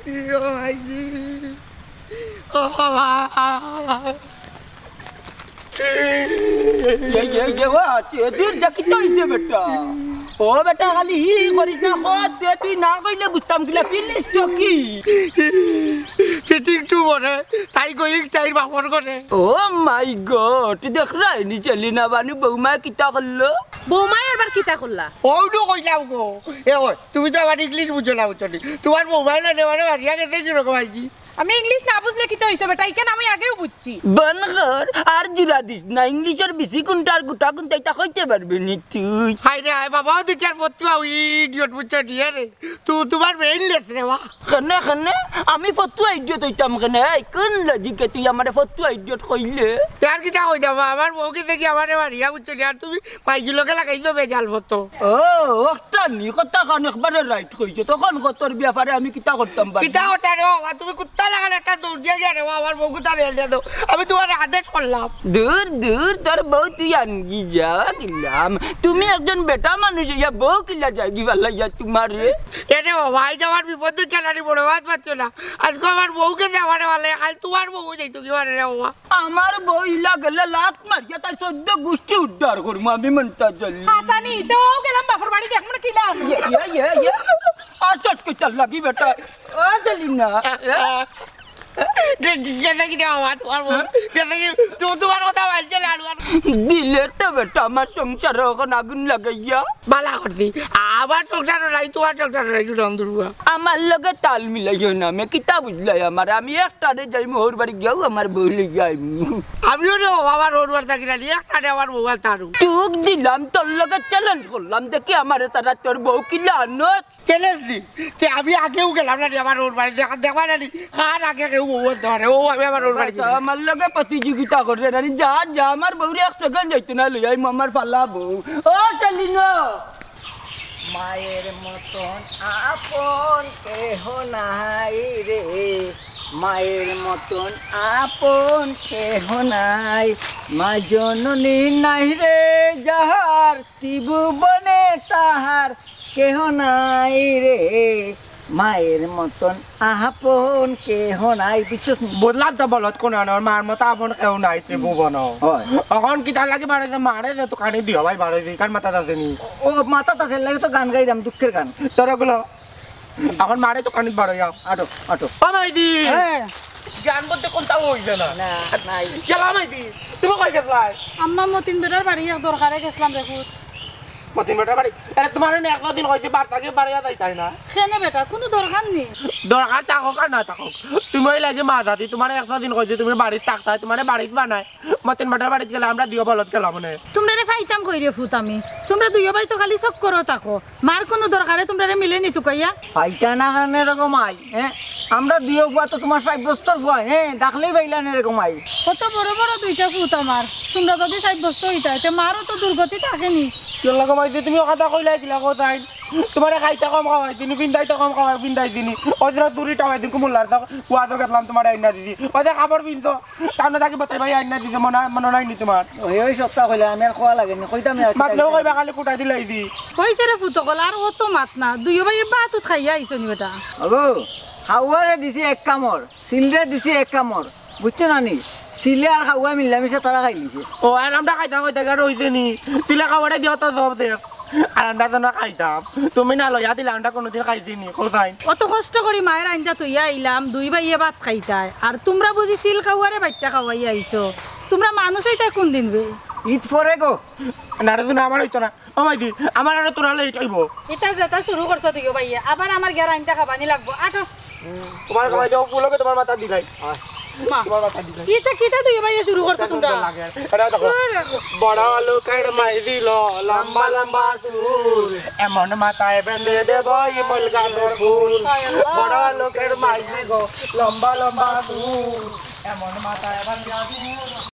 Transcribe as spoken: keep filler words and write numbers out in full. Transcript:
ইয়ো ভাইজি। ও বাবা। এই, এই, এই, ও, আতে, দূর যা, কিতা অইছে বেটা? ও বেটা, খালি হি হি করিস না, কত দে, তুই না কইলে বুঝতাম কিলা, ফিলিস তো কি? ফিটিং টু বলে, তাই কই, তাই বাপর করে। ও মাই গড, তুই দেখরায় নি, সেলিনা বানু বৌমায় কিতা করলো? বৌমায় আবার কিতা করলা? ও তো কইলাম গো, এ ওই, তুমি তো আবার ইংলিশ বুঝো না, বুঝছো নি? তোমার মোবাইল এনে মানে মারিয়া গেছে কিরকম আইছি? আমি ইংলিশ না বুঝলে কিতা অইছে বেটা? ইখান আমি আগেউ বুঝছি। বন কর, আর জুড়া দিস না। ইংলিশর বিচি কুনটা আর গুটা কুনটা ইতা কইতে পারবে নি তুই? হায় রে হায়, বাবাও দেখি আর ফতুয়া ওই ইডিয়ট বুঝছো নি রে। তু-, তোমার ব্রেইনলেস রে বা। কেনে, কেনে? আমি ফতুয়া ইডিয়ট অইতাম কেনে? এই, কুন লজিকে তুই আমারে ফতুয়া ইডিয়ট কইলে? তে আর কিতা কইতাম, আমার বউকে দেখি আমারে মারিয়া বুঝছো নি? আর তুমি মাইজির লগে লাগাইছো বেজাল ফতো। ও, অখটা নি, কথাখান একবারে রাইট কইছো। তখন কতর ব্যাপারে আমি কিতা করতাম পারি? কিতা করতাম রে বাবা? তুমি কুত্তা লাগালে একটা দৌড় দিয়া গিয়া রে বাবা, আমার বউকে তার এলিয়া দাও। আমি তোমার আদেশ করলাম। দূর, দূর, তোর বউ তুই আনগি যা, গেলাম। তুমি একজন বেটা মানুষ অইয়া বউ কিলা যায়গি ফালাইয়া তোমারে? এ রে বাবা, আইজ আমার বিপদ কেনারি বড় বাত পাচ্ছ না। আজকে আমার বউকে দেওয়ারে ফালাই, আইজ তোমার বউ যাইতো কি পারে রে বাবা? আমার বউ ইলা গেলে লাত মারিয়া তার চৌদ্দ গুষ্টি উদ্ধার করমু আমি মন্তাজ আলী। হাসানি, তো গেলাম বাপর বাড়ি, দেখমু না কিলা আনো। ইয়ে, ইয়ে, ইয়ে, ইয়ে। আর চট কইতার লাগি বেটা। ও চলি না। কে-, কে-, কেনে কিনা বাবা, তোমার বউ? হ্যাঁ? কেনে কি-, তো-, তোমার কথা মানছে না, আর দিলে তো বেটা আমার সংসার অখন আগুন লাগাইয়া। বালা করছি। আমার সংসারও নাই, তোমার সংসারও নাই, শুনো, দুর্গা। আমার লগে তাল মিলাইও না, মে কিতা বুঝলাই আমার? আমি একটারে যাইমু হউর বাড়ি গিয়াউ আমার বউ লইয়া আইমু। আমিও রে বাবা, আমার হউর বাড়ি থাকি না, একটারে আমার বউ আর তারু। তুক দিলাম, তোর লগে চ্যালেঞ্জ করলাম, দেখি আমারে তারা তোর বউ কিলা আনস। চ্যালেঞ্জ দি। তে আমি আগেউ গেলাম না রে আমার হউর বাড়ি, দেখা, দেখবা না নি? কার আগে কেউ বউ আনতে পারে? ও, আমি আমার হউর বাড়ি আচ্ছা, গেলাম। আমার লগে প্রতিযোগিতা করবে না নি? যা, যা, আমার বউরে এক সেকেন্ড যাইতো না, লই আইমু আমার ফালা বউ। ও, চলি না। মায়ের মতন আপন কেহ নাই রে, মায়ের মতন আপন কেহ নাই, মা জননী নাই রে যাহার, ত্রিভুবনে তাহার কেহ নাই রে, মায়ের মতন আপন কেহ নাই। বুঝছস নি? বুঝলাম তো বলত কোন আনর, মার মতো আপন কেউ নাই ত্রিভুবন। হয়। অখন কিতার লাগি বাড়াইছে? মারে যে তো কানি দিও ভাই বাড়াইছে, কার মাথাত আছে নি? ও মাথাত আছে, লাগে তো গান গাইলাম, দুঃখের গান। তোর ওগুলো অখন মারে তো কানিত বাড়াইয়া। আটো, আটো। ও মাইদি! হ্যাঁ। গান বলতে কোনটাও হইছে না। না, নাই। গেলা মাইদি, তুমি কই গেছলায়? আম্মা মতিন বেটার বাড়ি এক দরকারে গেছলাম রে ফুত। মতিন বেটার বাড়ি? আরে তোমার না একলা দিন হইছে বার থাকি বাড়াইয়া যাইতায় না। কেনে বেটা, কুনু দরকার নি? দরকার থাকউক আর না থাকউক। তুমি অইলায় যে মা দাদি, তোমার একলা দিন হইছে তুমি বাড়িত থাকতায়, তোমারে বাড়িত বানায়। মতিন বেটার বাড়িত গেলে আমরা দিও বলত গেলাম মনে। তুমরারে পাইতাম কই রে ফুত আমি? তুমরা দুইও ভাই তো খালি চক্করো থাকো। মার কুনু দরকারে তুমরারে মিলে নি তুকাইয়া? পাইতা না কেনে এরকম আই, হ্যাঁ? আমরা দুইও ফুয়া তো তোমার সাব্যস্তর ফুয়া, হ্যাঁ? ডাকলেই পাইলা না এরকম আই। কত বড় বড় দুইটা ফুত আমার। তুমরা যদি সাব্যস্ত অইতায়, তে মারও তো দুর্গতি থাকে নি। কিওর লাগি মাইদি তুমি অ কথা কইলায় কিলা কও তাইন? তোমারে খাইতা কম খাওয়াইছি নি, পিন্দাইতা কম খাওয়াই, পিন্দাইছি নি। অউ যে দূরি টাওয়াই দিন কুমুল্লার থাক, ওয়াজও গেছলাম তোমারে আইনা দিছি। অউ যে কাপড় পিনছো, সামনে থাকি বাতাই ভাই আইনা দিছে, মনে, মনে নাই নি তোমার? ওই, ওই সপ্তাহ কইলে আমি আর খোয়া লাগে নি, কইতাম না আর কি মাতলেও তাই। কইবা খালি কুটাই দিলাই দি। কইছে রে ফুত অকল, আর অত মাত না, দুইও ভাইয়ে ভাত উত খাইয়া আইছো নি বেটা? ওগো, খাওয়ারে দিছি এক কামড়, সিলরে দিছি এক কামড়, বুঝছো না নি? সিলে আর খাওয়া মিল্লামিশা তারা খাইলিছে। ও, আর আমরা খাইতাম কই থাকি আর অইছে নি? সিলে খাওয়ারে দিও তো সব শেষ। আর আমরা তো না খাইতাম। তুমি না লইয়া দিলে আমরা কোনোদিন খাইছি নি, কোথায়? অত কষ্ট করি মায়ের আঞ্জা থইয়া আইলাম, দুই ভাইয়ে ভাত খাইতায়। আর তুমরা বুঝি সিল খাওয়ারে বাইট্টা খাওয়াইয়া আইছো। তুমরা মানুষ অইতায় কোন দিন বে? ঈদ পরে গো। না রে, তুই না আমার অইতো না। ও মাইদি, আমার আরো তোরা লেট অইবো। ইতা যেতা শুরু করছো দুইও ভাইয়ে, আবার আমার গেরা আনতে খাবানি লাগবো। আটো। তোমার খাবাই দাও, পুলকে তোমার মাথা দিলাই। মা, তোমার মাথা দিলাই। কিতা, কিতা দুইও ভাইয়ে শুরু করছো তোমরা? লাগে। এটা দেখো। আরে দেখো। বড় লোকের মাই দিল লম্বা লম্বা চুল, এমন মাথায় বেঁধে দেব এই মলগানোর ফুল। হায় আল্লাহ। বড় লোকের মাই গো লম্বা লম্বা চুল, এমন মাথায় বেঁধে দেব।